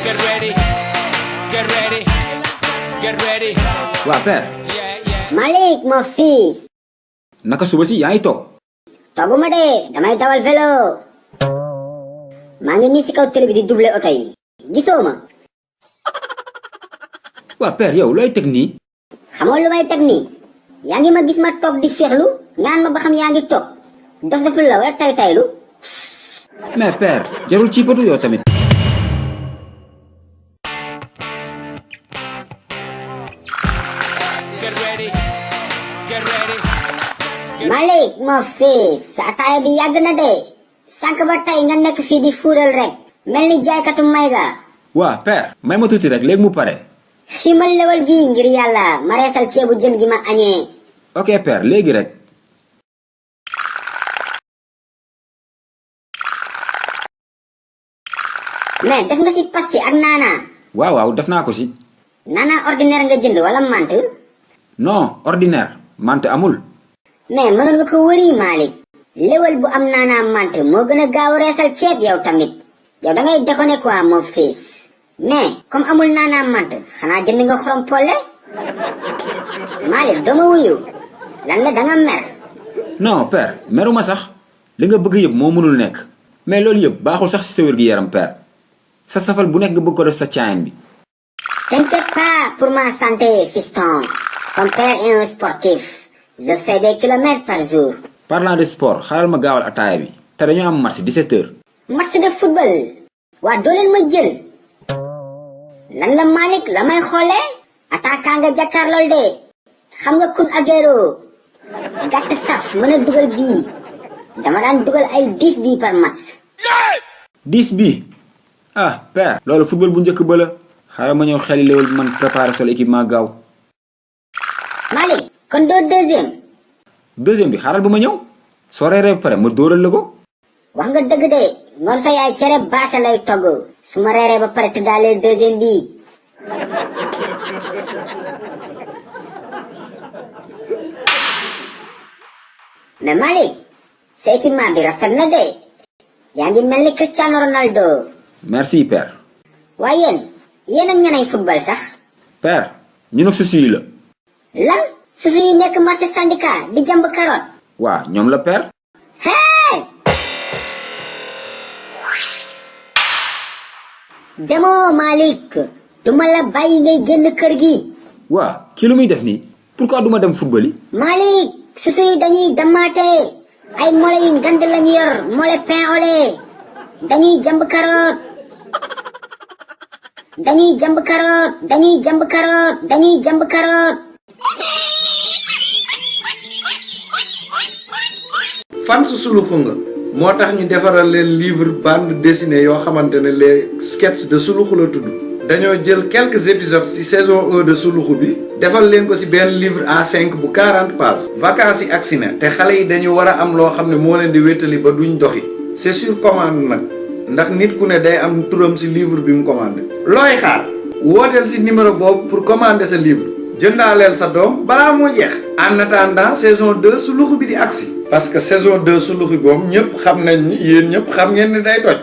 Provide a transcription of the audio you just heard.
Get ready, get ready, get ready. waa père. Malik mon fils. naka suba si yaa ngi toog. togguma de damay dawal vélo. maa ngi nii si kaw télé bi di double oto yi. gisoo ma. waa père yow looy teg nii. xamoo lu may teg nii. yaa ngi ma gis ma toog di féexlu ngaan ma ba xam yaa ngi toog. dof deful la wala tay taylu. mais père jarul ci patu yow tamit. Get ready, get ready. Malik mon fils sa ataaya bi yàgg na de. sànq ba tey nga nekk fii di fuural rek. mel ni jaaykatu may ga. waa père may ma tuuti rek léegi mu pare. xiimal lewal gi ngir yàlla ma reesal ceebu jën gi ma añee. ok père léegi rek. mais def nga si pasti ak naana. waaw waaw def naa ko si. naana ordinaire nga jënd wala mant. non ordinaire mante amul. mais mënoon nga ko wëri Malik. lewal bu am naana mant moo gën a gaaw a reesal ceeb yow tamit. yow da ngay déconné quoi mon fils. mais comme amul naana mant xanaa jënd nga xorom polle. Malik doo ma wuyu. lan la da nga mer. non père meruma sax li nga bëgg yëpp moo mënul nekk. mais loolu yëpp baaxul sax ci sa wér-gi-yaram père. sa safal bu nekk nga bëgg ko def sa caayan bi. T'inquiète pas pour ma santé fiston. Ton père est un sportif. Je fais des kilomètres par jour. parlant de sport xaaral ma gaawal ataaya bi te dañoo am match 17h. match de football. waa doo leen ma jël. lan la Malik la may xoolee. attaquant nga jàkkaarlool de. xam nga kun agero. gàtt saf mën a dugal bii. dama daan dugal ay 10 bii par match. 10 bi ah père loolu football bu njëkk ba la. xaaral ma ñëw xeli léwal man préparer sol équipement gaaw. Malik kon doo deuxième bi xaaral ba ma ñëw. soo reeree ba pare ma dóoral la ko. wax nga dëgg de ngoon sa yaay cere baase lay togg su ma reeree ba pare tëddaalee deuxième bii. mais Malik sa équipement bi rafet na de. yaa ngi mel ni Cristiano Ronaldo. merci père. waaye yéen ak ñanay football sax. père ñu nag susu yi la. lan susu yi nekk marché syndicat di jàmb carotte. waa ñoom la père. hey. demoo Malik duma la bàyyi ngay génn kër gi. waa kii lu muy def nii pourquoi duma dem football yi. Malik susu yi dañuy damaate ay mole yu ngand lañu yor mole pain au lait dañuy jàmb carotte. dañuy jàmb carotte dañuy jàmb carotte dañuy jàmb carotte. fan su suluxu nga moo tax ñu defaral leen livre bande dessinée yoo xamante ne les sketchs de suluxu la tudd dañoo jël quelques épisodes ci saison 1 de suluxu bi defal leen ko ci benn livre A5 bu 40 pages vacances yi agsi na te xale yi dañu war a am loo xam ne moo leen di wéttali ba duñ doxi c'est sur commande nag ndax nit ku ne day am turam ci livre bi mu commandé looy xaar wooteel ci numéro boobu pour commander sa livre jëndaaleel sa doom balaa moo jeex en attendant saison 2 suluxu bi di agsi parce que saison 2 suluxu boobu ñëpp xam nañ ni yéen ñëpp xam ngeen ni day toj